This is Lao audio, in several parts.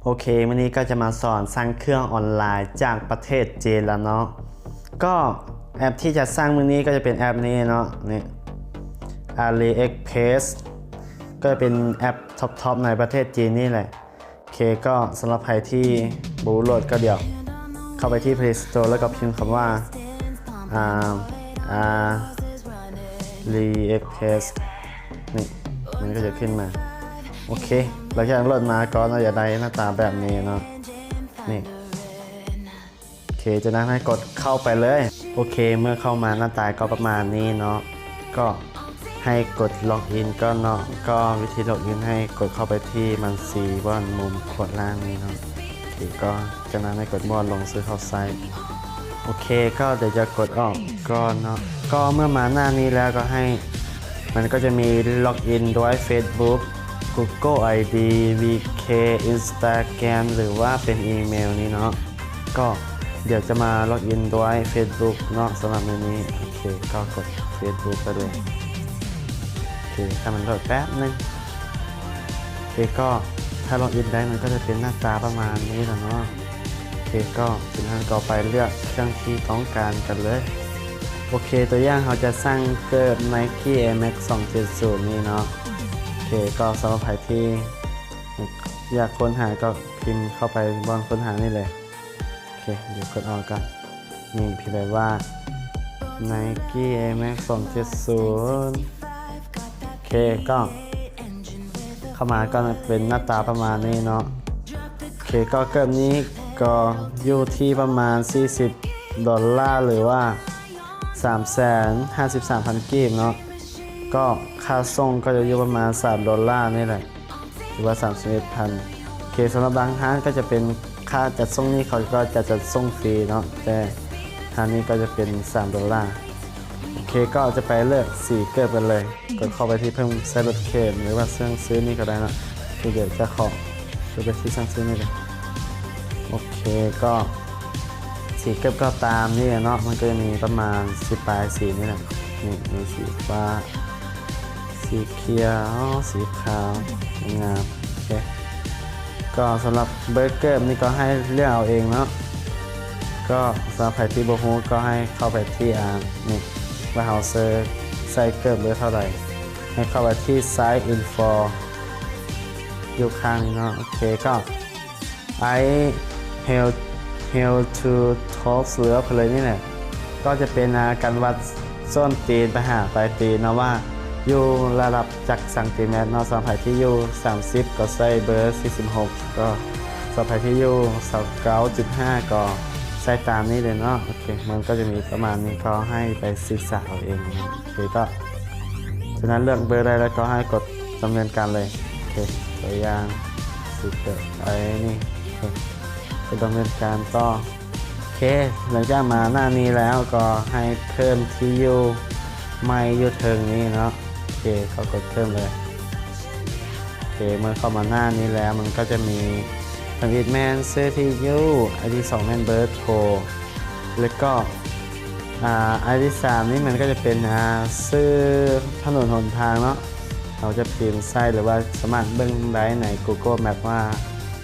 ໂອເຄ ມື້ນີ້ກໍຈະມາສອນສັ່ງເຄື່ອງອອນລາຍຈາກປະເທດຈີນລະເນາະ. ກໍແອັບທີ່ຈະສັ່ງມື້ນີ້ກໍຈະເປັນແອັບນີ້ເນາະ ນີ້ AliExpress ກໍຈະເປັນແອັບທັອບໆໃນປະເທດຈີນນີ້ແຫຼະ. ໂອເຄ ກໍສຳລັບໃຜທີ່ບໍ່ຮູ້ໂຫຼດ ກໍດຽວເຂົ້າໄປທີ່ Play Store ແລ້ວກໍພິມຄຳວ່າ ອາ ອາ AliExpress ນີ້ ມັນກໍຈະຂຶ້ນມາ. ໂອເຄ ຫຼັງຈາກໂຫຼດມາກໍໜ້າຈະໄດ້ໜ້າຕາແບບນີ້ເນາະ ນີ້. ໂອເຄ ຈາກນັ້ນໃຫ້ກົດເຂົ້າໄປເລີຍ. ໂອເຄ ເມື່ອເຂົ້າມາໜ້າຕາກໍປະມານນີ້ເນາະ. ກໍໃຫ້ກົດ log in ກ່ອນເນາະ. ກໍວິທີ log in ໃຫ້ກົດເຂົ້າໄປທີ່ບັນຊີບ່ອນມຸມຂວາລ່າງນີ້ເນາະ. ໂອເຄ ກໍຈາກນັ້ນໃຫ້ກົດໝວດລົງຊື່ເຂົ້າໃຊ້. ໂອເຄ ກໍດຽວຈະກົດອອກກ່ອນເນາະ. ກໍເມື່ອມາໜ້ານີ້ແລ້ວກໍໃຫ້ ມັນກໍຈະມີ log in ດ້ວຍ Facebook, Google ID, VK, Instagram ຫຼືວ່າເປັນອີເມວນີ້ເນາະ. ກໍດຽວຈະມາ log in ດ້ວຍ Facebook ເນາະ ສຳລັບມື້ນີ້. ໂອເຄ ກໍກົດ Facebook ໄປເລີຍ. ໂອເຄ ໃຫ້ມັນໂຫຼດແປັບໜຶ່ງ. ໂອເຄ ກໍຖ້າ log in ໄດ້ ມັນກໍຈະເປັນໜ້າຕາປະມານນີ້ແຫຼະເນາະ. ໂອເຄ ກໍຈາກນັ້ນກໍໄປເລືອກເຄື່ອງທີ່ຕ້ອງການກັນເລີຍ. ໂອເຄ ຕົວຢ່າງເຮົາຈະສັ່ງເກີບ Nike Air Max ສອງເຈັດສູນນີ້ເນາະ. ໂອເຄ ກໍສຳລັບໃຜທີ່ຢາກຄົ້ນຫາກໍພິມເຂົ້າໄປບ່ອນຄົ້ນຫານີ້ເລີຍ. ໂອເຄ ດຽວກົດອອກກ່ອນ. ນີ້ ພິມໄປວ່າ Nike Air Max ສອງເຈັດສູນ. ໂອເຄ ກໍເຂົ້າມາກໍເປັນໜ້າຕາປະມານນີ້ເນາະ. ໂອເຄ ກໍເກີບນີ້ກໍຢູ່ທີ່ປະມານສີ່ສິບໂດລາ ຫຼືວ່າສາມແສນຫ້າສິບສາມພັນກີບເນາະ. ກໍຄ່າສົ່ງກໍຈະຢູ່ປະມານສາມໂດລານີ້ແຫຼະ ຫຼືວ່າສາມສິບເອັດພັນ. ໂອເຄ ສຳລັບບາງຮ້ານກໍຈະເປັນ ຄ່າຈັດສົ່ງນີ້ເຂົາກໍຈະຈັດສົ່ງຟຣີເນາະ ແຕ່ຮ້ານນີ້ກໍຈະເປັນສາມໂດລາ. ໂອເຄ ກໍຈະໄປເລືອກສີເກີບກັນເລີຍ. ກົດເຂົ້າໄປທີ່ເພີ່ມໃສ່ລົດເຂມ ຫຼືວ່າສັ່ງຊື້ນີ້ກໍໄດ້ເນາະ. ຄືດຽວຈະຂໍເລືອກໄປທີ່ສັ່ງຊື້ນີ້ເລີຍ. ໂອເຄ ກໍສີເກີບກໍຕາມນີ້ແຫຼະເນາະ ມັນກໍຈະມີປະມານສິບປາຍສີນີ້ແຫຼະ. ນີ້ ມີສີຟ້າ ສີຂຽວ ສີຂາວ ງາມ. ໂອເຄ ກໍສຳລັບເບີເກີບນີ້ກໍໃຫ້ເລືອກເອົາເອງເນາະ. ກໍສຳລັບໃຜທີ່ບໍ່ຮູ້ກໍໃຫ້ເຂົ້າໄປທີ່ ອາ ນີ້ ວ່າເຮົາເຊີໃສ່ເກີບເບີເທົ່າໃດ ໃຫ້ເຂົ້າໄປທີ່ Size Info ຢູ່ຂ້າງນີ້ເນາະ. ໂອເຄ ກໍ I held held to toes ຫຼືວ່າ Parade ນີ້ແຫຼະ ກໍຈະເປັນ ອາ ການວັດສົ້ນຕີນໄປຫາປາຍຕີນເນາະ ວ່າຢູ່ລະດັບຈັກຊັງຕີແມັດເນາະ. ສຳລັບໃຜທີ່ຢູ່ສາມສິບ ກໍໃສ່ເບີສີ່ສິບຫົກ ກໍສຳລັບໃຜທີ່ຢູ່ຊາວເກົ້າຈຸດຫ້າ ກໍໃສ່ຕາມນີ້ເລີຍເນາະ. ໂອເຄ ມັນກໍຈະມີປະມານນີ້ ກໍໃຫ້ໄປສຶກສາເອົາເອງເນາະ. ໂອເຄ ກໍ ຈາກນັ້ນເລືອກເບີໄດ້ແລ້ວກໍໃຫ້ກົດດຳເນີນການເລີຍ. ໂອເຄ ຕົວຢ່າງ ສິເກີບໄປນີ້ ໂອເຄ ກົດດຳເນີນການຕໍ່. ໂອເຄ ຫຼັງຈາກມາໜ້ານີ້ແລ້ວກໍໃຫ້ເພີ່ມທີ່ຢູ່ໃໝ່ຢູ່ເທິງນີ້ເນາະ. ໂອເຄ ກໍກົດເພີ່ມເລີຍ. ໂອເຄ ເມື່ອເຂົ້າມາໜ້ານີ້ແລ້ວ ມັນກໍຈະມີທຳອິດແມ່ນຊື່ທີ່ຢູ່, ອັນທີສອງແມ່ນເບີໂທ ແລ້ວກໍ ອາ ອັນທີສາມນີ້ມັນກໍຈະເປັນ ອາ ຊື່ຖະໜົນຫົນທາງເນາະ. ເຮົາຈະພິມໃສ່ ຫຼືວ່າສາມາດເບິ່ງໄດ້ໃນ Google Map ວ່າ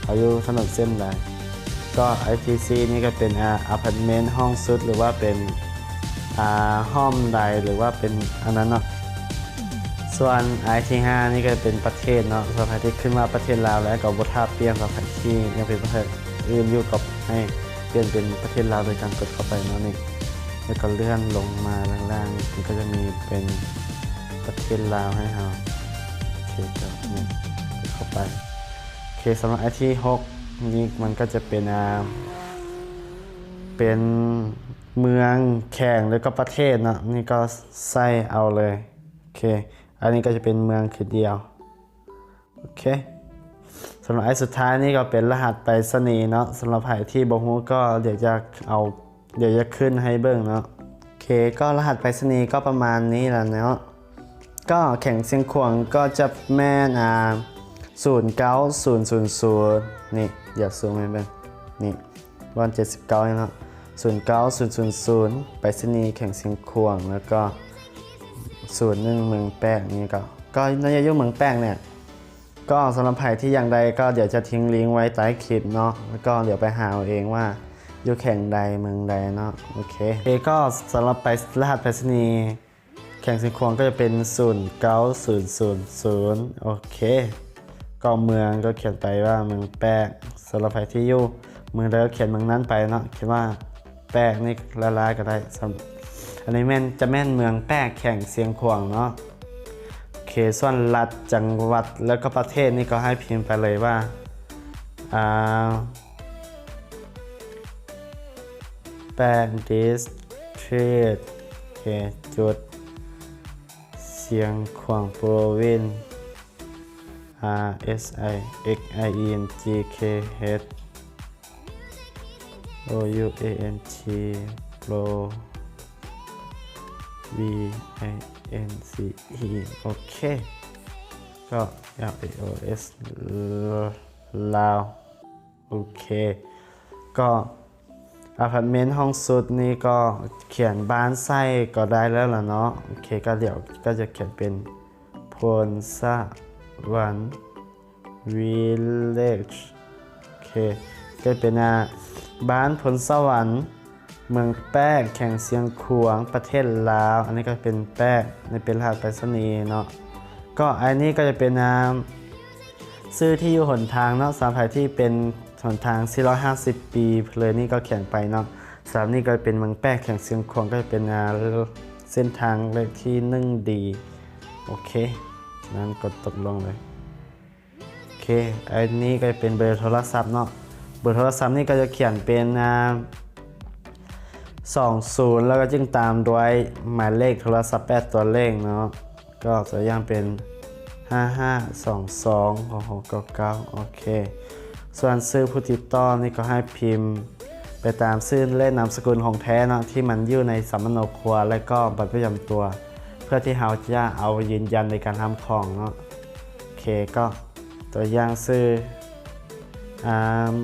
ເຮົາຢູ່ຖະໜົນເສັ້ນໃດ. ກໍອັນທີສີ່ນີ້ກໍເປັນ ອາ ອາພາດເມັນຫ້ອງສຸດ ຫຼືວ່າເປັນ ອາ ຫ້ອງໃດ ຫຼືວ່າເປັນອັນນັ້ນເນາະ. ສ່ວນອັນທີຫ້ານີ້ກໍເປັນປະເທດເນາະ. ສຳລັບໃຜທີ່ຂຶ້ນວ່າປະເທດລາວແລ້ວກໍບໍ່ຖ້າປ່ຽນ, ສຳລັບໃຜທີ່ຍັງເປັນປະເທດອື່ນຢູ່ກໍໃຫ້ປ່ຽນເປັນປະເທດລາວໂດຍການກົດເຂົ້າໄປເນາະນີ້. ແລ້ວກໍເລື່ອນລົງມາລ່າງໆ ມັນກໍຈະມີເປັນປະເທດລາວໃຫ້ເຮົາ. ໂອເຄ ກໍນີ້ ກົດເຂົ້າໄປ. ໂອເຄ ສຳລັບອັນທີຫົກນີ້ມັນກໍຈະເປັນ ອາ ເປັນເມືອງ, ແຂວງ ແລ້ວກໍປະເທດເນາະ. ນີ້ກໍໃສ່ເອົາເລີຍ. ໂອເຄ ອັນນີ້ກໍຈະເປັນເມືອງຄືດຽວ. ໂອເຄ ສຳລັບອັນສຸດທ້າຍນີ້ກໍເປັນລະຫັດໄປສະນີເນາະ. ສຳລັບໃຜທີ່ບໍ່ຮູ້ກໍດຽວຈະເອົາ ດຽວຈະຂຶ້ນໃຫ້ເບິ່ງເນາະ. ໂອເຄ ກໍລະຫັດໄປສະນີກໍປະມານນີ້ລະເນາະ. ກໍແຂວງຊຽງຂວາງກໍຈະແມ່ນ ອາ ສູນເກົ້າສູນສູນສູນ ນີ້ ດຽວຊູມໃຫ້ເບິ່ງ ນີ້ ວັນເຈັດສິບເກົ້ານີ້ເນາະ ສູນເກົ້າສູນສູນສູນ ໄປສະນີແຂວງຊຽງຂວາງ ແລ້ວກໍສູນໜຶ່ງເມືອງແປກ. ນີ້ກໍ ກໍໜ້າຈະຢູ່ເມືອງແປກນີ້. ກໍສຳລັບໃຜທີ່ຢາກໄດ້ ກໍດຽວຈະຖິ້ມລິ້ງໄວ້ໃຕ້ຄລິບເນາະ ແລ້ວກໍດຽວໄປຫາເອົາເອງວ່າຢູ່ແຂວງໃດ ເມືອງໃດເນາະ. ໂອເຄ ເອ ກໍສຳລັບໄປ ລະຫັດໄປສະນີແຂວງຊຽງຂວາງກໍຈະເປັນ ສູນເກົ້າສູນສູນສູນ. ໂອເຄ ກໍເມືອງກໍຂຽນໄປວ່າເມືອງແປກ. ສຳລັບໃຜທີ່ຢູ່ເມືອງໃດກໍຂຽນເມືອງນັ້ນໄປເນາະ ຂຽນວ່າ ແປກນີ້ຫຼາຍໆກໍໄດ້. ສຳ ອັນນີ້ແມ່ນ ຈະແມ່ນເມືອງແປກ ແຂວງຊຽງຂວາງເນາະ. ໂອເຄ ສ່ວນລັດ ຈັງຫວັດ ແລ້ວກໍປະເທດນີ້ກໍໃຫ້ພິມໄປເລີຍວ່າ ອ່າ ແປກ district ໂອເຄ ຈຸດ ຊຽງຂວາງ province, R S I X I E N G K H O U A N T, pro V I N C E. ໂອເຄ ກໍ L A O S ລາວ. ໂອເຄ ກໍອາພາດເມັນຫ້ອງສຸດນີ້ກໍຂຽນບ້ານໃສ່ກໍໄດ້ແລ້ວລະເນາະ. ໂອເຄ ກໍດຽວກໍຈະຂຽນເປັນ ໂພນສະຫວັນ village. ໂອເຄ ກໍເປັນ ອ່າ ບ້ານໂພນສະຫວັນ ເມືອງແປກ ແຂວງຊຽງຂວາງ ປະເທດລາວ. ອັນນີ້ກໍເປັນແປກ ນີ້ເປັນລະຫັດໄປສະນີເນາະ. ກໍອັນນີ້ກໍຈະເປັນ ອ່າ ຊື່ທີ່ຢູ່ຫົນທາງເນາະ. ສຳລັບໃຜທີ່ເປັນຫົນທາງສີ່ຮ້ອຍຫ້າສິບປີເລີຍນີ້ກໍຂຽນໄປເນາະ. ສຳລັບນີ້ກໍເປັນເມືອງແປກ ແຂວງຊຽງຂວາງ ກໍຈະເປັນ ອ່າ ເສັ້ນທາງເລກທີໜຶ່ງດີ. ໂອເຄ ນັ້ນກົດຕົກລົງເລີຍ. ໂອເຄ ອັນນີ້ກໍຈະເປັນເບີໂທລະສັບເນາະ. ເບີໂທລະສັບນີ້ກໍຈະຂຽນເປັນ ອ່າ ສອງສູນ ແລ້ວກໍຈຶ່ງຕາມດ້ວຍໝາຍເລກໂທລະສັບແປດຕົວເລກເນາະ. ກໍຕົວຢ່າງເປັນ ຫ້າຫ້າສອງສອງ ຫົກຫົກເກົ້າເກົ້າ. ໂອເຄ ສ່ວນຊື່ຜູ້ຕິດຕໍ່ນີ້ກໍໃຫ້ພິມໄປຕາມຊື່ ແລະ ນາມສະກຸນຂອງແທ້ເນາະ ທີ່ມັນຢູ່ໃນສຳມະໂນຄົວ ແລະ ກໍບັດປະຈຳຕົວ ເພື່ອທີ່ເຮົາຈະເອົາຢືນຢັນໃນການຮັບຂອງເນາະ. ໂອເຄ ກໍຕົວຢ່າງຊື່ ອາມ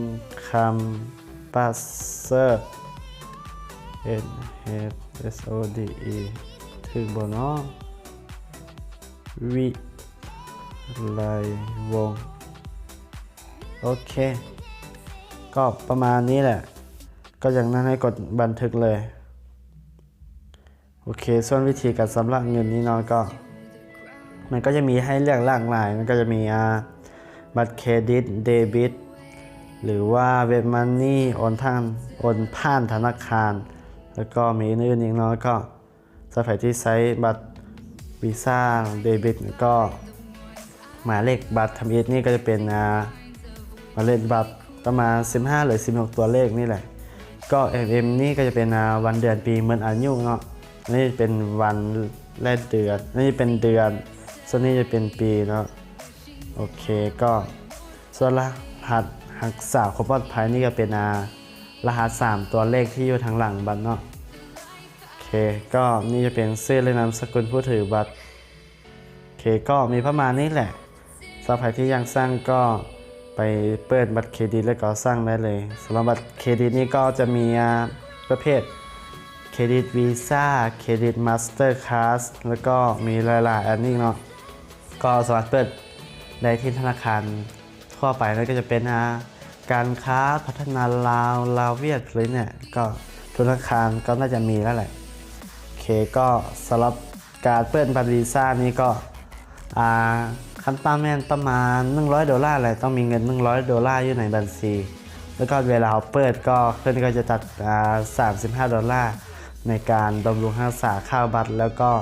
ຄຳ ປະເສີດ N H S O D E ຖືກບໍ່ເນາະ? ວິໄລວົງ. ໂອເຄ ກໍປະມານນີ້ແຫຼະ. ກໍຢ່າງນັ້ນໃຫ້ກົດບັນທຶກເລີຍ. ໂອເຄ ສ່ວນວິທີການຊຳລະເງິນນີ້ເນາະ ກໍ ມັນກໍຈະມີໃຫ້ເລືອກຫຼາກຫຼາຍ. ມັນກໍຈະມີ ອ່າ ບັດເຄຣດິດ ເດບິດ ຫຼືວ່າເວບມັນນີ ໂອນທາງ ໂອນຜ່ານທະນາຄານ ແລ້ວກໍມີອື່ນໆອີກເນາະ. ກໍສຳລັບໃຜທີ່ໃຊ້ບັດວີຊາ ເດບິດ ກໍ ໝາຍເລກບັດທຳອິດນີ້ກໍຈະເປັນ ອ່າ ໝາຍເລກບັດປະມານສິບຫ້າ ຫຼື ສິບຫົກຕົວເລກນີ້ແຫຼະ. ກໍ ເອັມເອັມ ນີ້ກໍຈະເປັນ ອ່າ ວັນເດືອນປີໝົດອາຍຸເນາະ. ອັນນີ້ເປັນວັນ ແລະ ເດືອນ, ອັນນີ້ເປັນເດືອນ, ສ່ວນນີ້ຈະເປັນປີເນາະ. ໂອເຄ ກໍສ່ວນລະຫັດຮັກສາຄວາມປອດໄພນີ້ກໍເປັນ ອ່າ ລະຫັດສາມຕົວເລກທີ່ຢູ່ທາງຫຼັງບັດເນາະ. ໂອເຄ ກໍນີ້ຈະເປັນຊື່ ແລະ ນາມສະກຸນຜູ້ຖືບັດ. ໂອເຄ ກໍມີປະມານນີ້ແຫຼະ. ສຳລັບໃຜທີ່ຢາກສັ່ງກໍໄປເປີດບັດເຄຣດິດ ແລ້ວກໍສັ່ງໄດ້ເລີຍ. ສຳລັບບັດເຄຣດິດນີ້ກໍຈະມີ ອ່າ ປະເພດເຄຣດິດວີຊາ, ເຄຣດິດມາສເຕີຄາດ ແລ້ວກໍມີຫຼາຍໆອັນອີກເນາະ. ກໍສາມາດເປີດໄດ້ທີ່ທະນາຄານ ທົ່ວໄປນັ້ນກໍຈະເປັນ ອ່າ ການຄ້າພັດທະນາລາວ, ລາວຫວຽດ ເລີຍເນຍ. ກໍທຸກທະນາຄານກໍໜ້າຈະມີແລ້ວແຫຼະ. ໂອເຄ ກໍສຳລັບການເປີດບັດວີຊານີ້ກໍ ອ່າ ຂັ້ນຕ່ຳແມ່ນປະມານໜຶ່ງຮ້ອຍໂດລາແຫຼະ, ຕ້ອງມີເງິນໜຶ່ງຮ້ອຍໂດລາຢູ່ໃນບັນຊີ. ແລ້ວກໍເວລາເຮົາເປີດກໍເພິ່ນກໍຈະຕັດ ອ່າ ສາມສິບຫ້າໂດລາໃນການບຳລຸງຮັກສາຄ່າບັດ ແລ້ວກໍ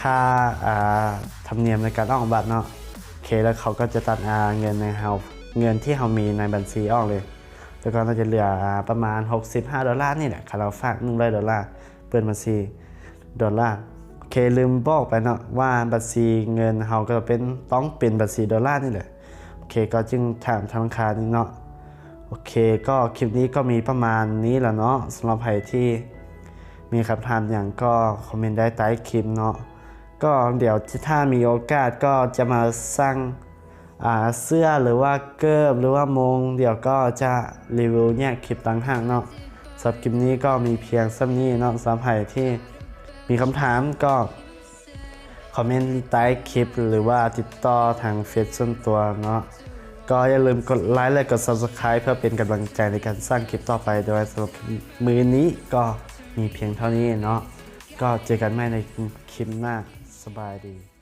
ຄ່າ ອ່າ ທຳນຽມໃນການອອກບັດເນາະ. ໂອເຄ ແລ້ວເຂົາກໍຈະຕັດ ອ່າ ເງິນໃຫ້ເຮົາ ເງິນທີ່ເຮົາມີໃນບັນຊີອອກເລີຍ. ແລ້ວກໍໜ້າຈະເຫຼືອ ອ່າ ປະມານຫົກສິບຫ້າໂດລານີ້ແຫຼະ, ຄັນເຮົາຝາກໜຶ່ງຮ້ອຍໂດລາ ເປີດບັນຊີໂດລາ. ໂອເຄ ລືມບອກໄປເນາະວ່າບັນຊີເງິນເຮົາກໍເປັນ ຕ້ອງເປັນບັນຊີໂດລານີ້ແຫຼະ. ໂອເຄ ກໍຈຶ່ງຖາມທະນາຄານນີ້ເນາະ. ໂອເຄ ກໍຄລິບນີ້ກໍມີປະມານນີ້ແຫຼະເນາະ. ສຳລັບໃຜທີ່ມີຄຳຖາມຫຍັງກໍຄອມເມັນໄດ້ໃຕ້ຄລິບເນາະ. ກໍດຽວຖ້າມີໂອກາດກໍຈະມາສັ່ງ ອ່າ ເສື້ອ ຫຼືວ່າເກີບ ຫຼືວ່າໂມງ ດຽວກໍຈະຣີວິວແຍກຄລິບຕ່າງຫາກເນາະ. ສຳລັບຄລິບນີ້ກໍມີພຽງສ່ຳນີ້ເນາະ. ສຳລັບໃຜທີ່ມີຄຳຖາມກໍ คอมเมนต์ใต้คลิป หรือว่าติดต่อทางเฟซส่วนตัวเนาะ ก็อย่าลืมกดไลค์และกด Subscribe เพื่อเป็นกำลังใจในการสร้างคลิปต่อไป โดยสำหรับมื้อนี้ก็มีเพียงเท่านี้เนาะ ก็เจอกันใหม่ในคลิปหน้า สบายดี